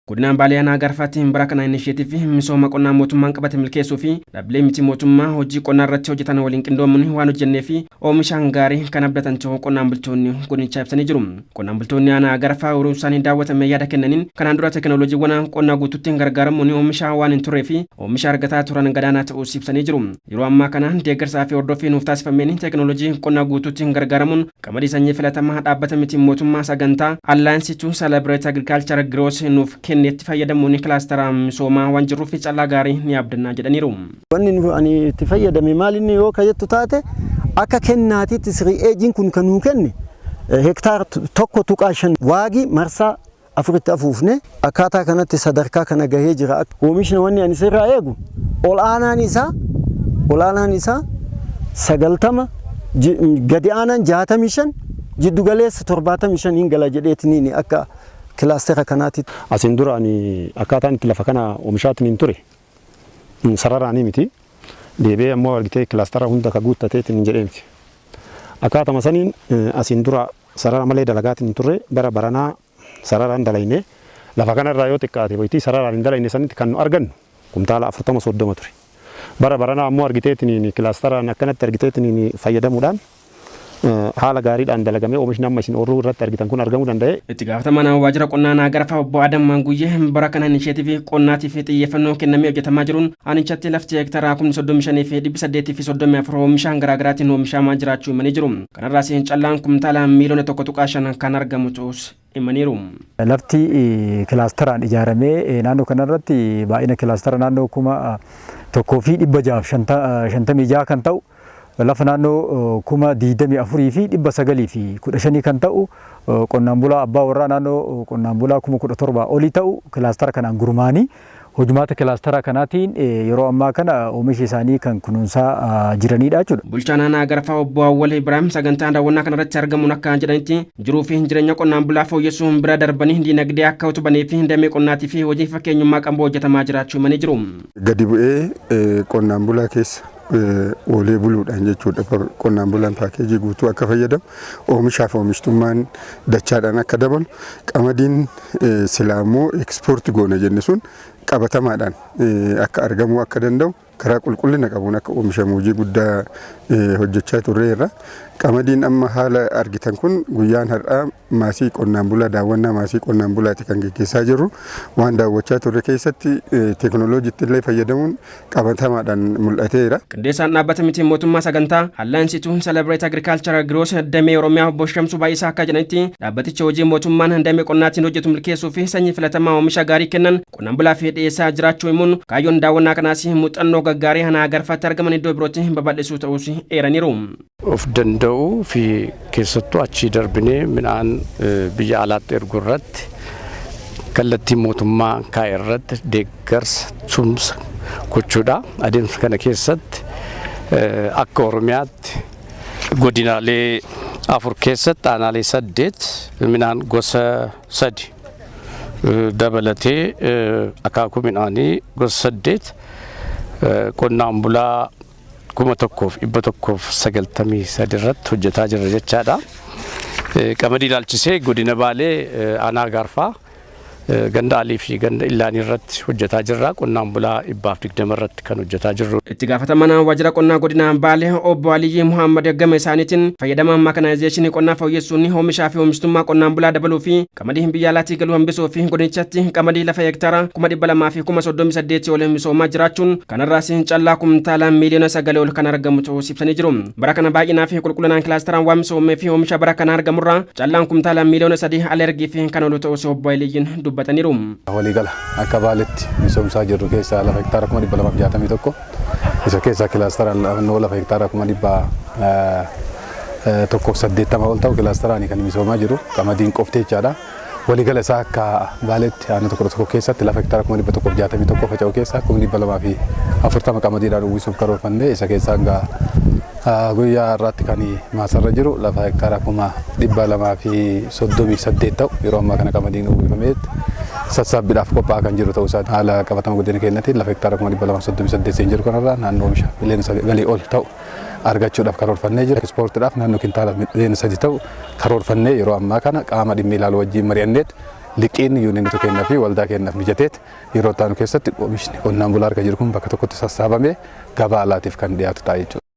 Godinaan Baalee Aanaa Agarfaatti bara kana inisheetiivii misooma qonnaa mootummaan qabate milkeessuu fi dhaabbilee miti mootummaa hojii qonnaa irratti hojjetan waliin qindoomuun waan hojjennee fi oomishaan gaarii kan abdatan ta'uu qonnaan bultoonni godinichaa ibsanii jiru. Qonnaan bultoonni Aanaa Agarfaa ooyiruu isaanii daawwatamee yaada kennaniin, kanaan dura teekinooloojiiwwan qonnaa guutuutti gargaaramuun oomisha waan hin turree fi oomisha argataa turan gadaanaa ta'uus ibsanii jiru. Yeroo ammaa kana deeggarsaa fi hordoffii nuuf taasifameen teekinooloojii qonnaa guutuutti gargaaramuun qamadii sanyii filatamaa dhaabbata miti mootummaa sagantaa Alliance to Celebrate Agriculture Growth nuuf kennetti fayyadamuun kilaastara misoomaa waan jirruuf callaa gaarii ni abdannaa jedhaniiru. Wanni ani itti fayyadame maal inni yoo kajettu taate, akka kennaatitti siri'eejiin kun kan nuu kenne hektaara 1.5 waagii marsaa afuritti afuufne akkaataa kanatti sadarkaa kana gahee jira. Oomishni wanni ani sirraa eegu ol aanaan isaa 90, gadi aanaan 65, jiddu galeessa 75 hin gala jedheetiniin akka kilaastera kanaatti. Asiin dura ani akkaataan itti lafa kana oomishaatiin hin ture sararaanii miti. Deebi'ee ammoo argitee kilaastera hunda ka guuttateetiin hin jedhee miti. Akkaatuma saniin asiin dura sarara malee dalagaatiin hin turre. Bara baranaa sararaan dalayne. Lafa kanarraa yoo xiqqaate wayitii sararaan hin dalayne sanitti kan nu argannu kumtaala 40, 30 ture. Bara baranaa ammoo argiteetiin kilaasteraan akkanatti argiteetiin fayyadamuudhaan haala gaariidhaan dalagamee oomishni amma isin ooyiruu irratti argitan kun argamuu danda'e. Itti gaafatamaan waajjira qonnaa Naagarafaa obbo Adam Manguyyee bara kana inisheetiivii qonnaatiif xiyyeeffannoo kennamee hojjetamaa jiruun aanichatti lafti heektaraa 35,834 oomishaan garaagaraatiin oomishamaa jiraachuu himanii jiru. Kanarraas callaan kumtaala miiliyoona 1.5 kan argamu ta'us himaniiru. Lafti kilaasteraan ijaaramee naannoo kanarratti baay'ina kilaastera naannoo 1656 kan ta'u, lafa naannoo 24,915 kan ta'u, qonnaan bulaa abbaa warraa naannoo qonnaan bulaa 17,000 olii ta'u kilaastera kanaan gurmaanii hojumaata kilaastera kanaatiin yeroo ammaa kana oomisha isaanii kan kunuunsaa jiranidha jechuudha. Bulchaan aanaa Agarfaa obbo Awwal Ibrahim sagantaa daawwannaa kanarratti argamuun akka jedhanitti, jiruu fi jireenya qonnaan bulaa fooyyessuun bira darbanii diinagdee akka utubanii fi damee qonnaatii fi hojii fakkeenyummaa qabu hojjetamaa jiraachuu himanii jiru. Gadi bu'ee qonnaan bulaa keessa oolee buluudhaan jechuudha. Qonnaan bulaan paakeejii guutuu akka fayyadamu, oomishaaf oomishtummaan dachaadhaan akka dabalu, qamadiin silaa immoo ekspoorti goona jenne sun qabatamaadhaan akka argamuu akka danda'u, karaa qulqullina qabuun akka oomishamu hojii guddaa hojjechaa turreerra. Qamadiin amma haala argitan kun guyyaan har'aa maasii qonnaan bulaa, daawwannaa maasii qonnaan bulaati kan geggeessaa jirru. Waan daawwachaa turre keessatti teekinooloojiitti illee fayyadamuun qabatamaadhaan mul'ateera. Qindeessaan dhaabbata miti mootummaa sagantaa Alliance to Celebrate Agricultural Growth damee Oromiyaa obbo Shamsuu Baay'isaa akka jedhanitti, dhaabbatichi hojii mootummaan damee qonnaatiin hojjetu milkeessuu fi sanyii filatamaa oomisha gaarii kennan qonnaan bulaa fi dhiyeessaa jiraachuu himuun, kaayyoon daawwannaa kanaas muuxannoo gaggaarii aanaa Agarfaatti argaman iddoo birootti babal'isuu ta'uus eeraniiru. Of danda'uu fi keessattuu achii darbinee midhaan biyya alaatti ergu irratti kallattii mootummaa kaa'e irratti deeggarsa tumsa gochuudha. Adeemsa kana keessatti akka Oromiyaatti godinaalee afur keessatti aanaalee saddeet midhaan gosa sadi dabalatee akaakuu midhaanii gosa saddeet qonnaan bulaa 1193 irratti hojjetaa jirra jechaadha. Qamadii ilaalchisee godina Baalee aanaa Agaarfaa ganda Alii fi ganda Illaanii irratti hojjetaa jirra. Qonnaan bulaa 120 irratti kan hojjetaa jirru. Itti gaafatamaan waajjira qonnaa godina Baalee obbo Aliyyi Muhammad gama isaaniitiin, fayyadama makanaayizeeshinii qonnaa fooyyessuun oomishaa fi oomishtummaa qonnaan bulaa dabaluu fi qamadii biyya alaatii galuu hambisuu fi godinichatti qamadii lafa hektaara 238,038 ol misoomaa jiraachuun, kanarraas callaa kumtaala miiliyoona 9 ol kan argamu ta'uu ibsanii jiru. Bara kana baay'inaa fi qulqullinaan kilaasteraan waan misoomee fi oomisha bara kana argamurraa callaan kumtaala miiliyoona 3 ala ergii fi kan oolu ta'us obbo Aliyyiin dubbataniiru. Waliigala akka Baaletti misoomsaa jirru keessaa lafa hektaara 261,000, isa keessaa kilaasteraan naannoo lafa hektaara 180,000 ol ta'u kilaasteraan kan misoomaa jiru qamadiin qofti jechaadha. Waliigala isaa akka Baaletti aanaa tokko tokko keessatti lafa hektaara 161,000 faca'u keessaa 240,000 qamadiidhaan uwwisuuf karoorfannee, isa keessaa hanga guyyaa har'aatti kan maasarra jiru lafa hektaara 238,000 ta'u yeroo ammaa kana qamadiin uwwifamee sassaabbiidhaaf qophaa'aa kan jiru ta'uu isaati. Haala qabatama godina keenyaatiin lafa hektaara 238,000 seen jiru kanarraa naannoo oomisha miliyoona 9 ol ta'u argachuudhaaf karoorfannee jira. Ispoortiidhaaf naannoo kintaala miliyoona 3 ta'u karoorfannee yeroo ammaa kana qaama dhimmi ilaalu wajjin mari'anneet Liqiin yuuniinitu kennaa fi waldaa kennaaf mijateet yeroo itti aanu keessatti oomishni qonnaan bulaa harka jiru kun bakka tokkotti sassaabamee gabaa alaatiif kan dhiyaatu ta'a jechuudha.